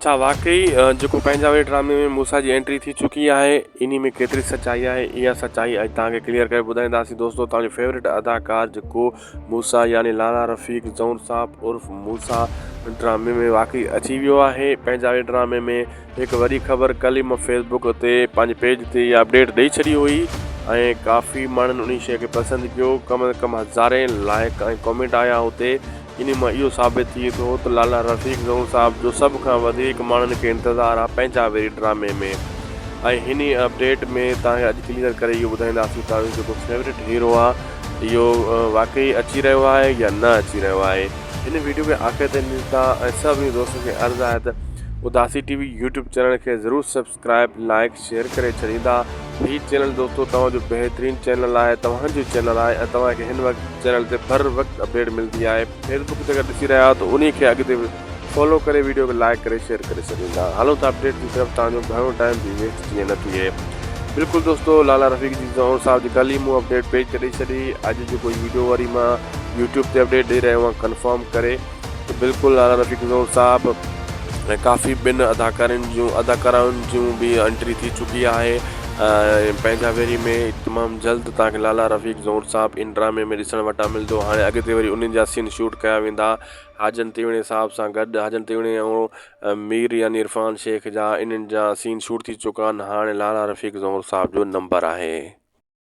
ڇا واقعي جيڪو پنهنجا واري ڊرامي ۾ موسيٰ جي انٽري ٿي چڪي آهي انهي ۾ ڪيتري سچائي آهي اها سچائي اڄ توهان کي ڪليئر ڪري ٻڌائينداسين دوستو توهان جو فيورٽ اداڪار جيڪو موسيٰ يعني لالا رفيق زئور صاحب عرف موسيٰ ڊرامي ۾ واقعي اچي ويو آهي پنهنجا واري ڊرامي ۾ هڪ وڏي خبر ڪل ئي مان فيس بڪ تي پنهنجي پيج تي اها اپڊيٽ ڏئي ڇڏي هئي ۽ ڪافي ماڻهن انهي شيء کي پسند ڪيو ڪم از ڪم هزارين لائڪ ۽ ڪمينٽ آيا اتي انهي مان اهو ثابت ٿئي ٿو ته لالا رفيق زئون صاحب جو سڀ کان وڌيڪ ماڻهن کي انتظار آ پنهنجا ويري ڊرامي ۾ ۽ هن ئي اپڊيٽ ۾ توهان کي اڄ ڪليئر ڪري اهو ٻڌائينداسين توهان جو جيڪو فيورٽ هيرو آ اهو واقعي اچي رهيو آهي يا نه اچي رهيو آهي هن ويڊيو کي آخر تائين ڏسندا ۽ سڀني دوستن کي عرض آهي ته اداسي ٽي وي يوٽيوب چينل کي ضرور سبسڪرائب لائڪ شيئر ڪري ڇڏيندا هي چينل دوستو توهان جو بهترين چينل آهي توهان جو چينل آهي ۽ توهان کي هن وقت چينل تي هر وقت اپڊيٽ ملندي آهي فيسبوڪ تي اگر ڏسي رهيا آهيو ته انهي کي اڳتي فالو ڪري ويڊيو کي لائڪ ڪري شيئر ڪري ڇڏيندا هلون ٿا اپڊيٽ جي طرف توهان جو گهڻو ٽائيم به ويسٽ جيئن نه ٿئي بلڪل دوستو لالا رفيق جي زهور صاحب جي ڪل ئي مون اپڊيٽ پيج تي ڏئي ڇڏي اڄ جيڪو هي ويڊيو وري مان يوٽيوب تي اپڊيٽ ڏئي رهيو آهيان ڪنفرم ڪري ته بلڪل لالا رفيق زئور صاحب ۽ ڪافي ٻين اداڪارين جون اداڪارائن جون به انٽري ٿي چڪي آهي ۽ پنهنجا ويري ۾ تمام جلد توهان کي لالا رفيق زئور صاحب ان ڊرامي ۾ ڏسڻ وٽان ملندو هاڻي اڳتي وري انهن جا سين شوٽ ڪيا ويندا حاجن تيوڻي صاحب سان گڏ حاجن تيوڻي ۽ مير يعني عرفان شيخ جا انهن جا سين شوٽ ٿي چڪا آهن هاڻي لالا رفيق زئور صاحب جو نمبر آهي.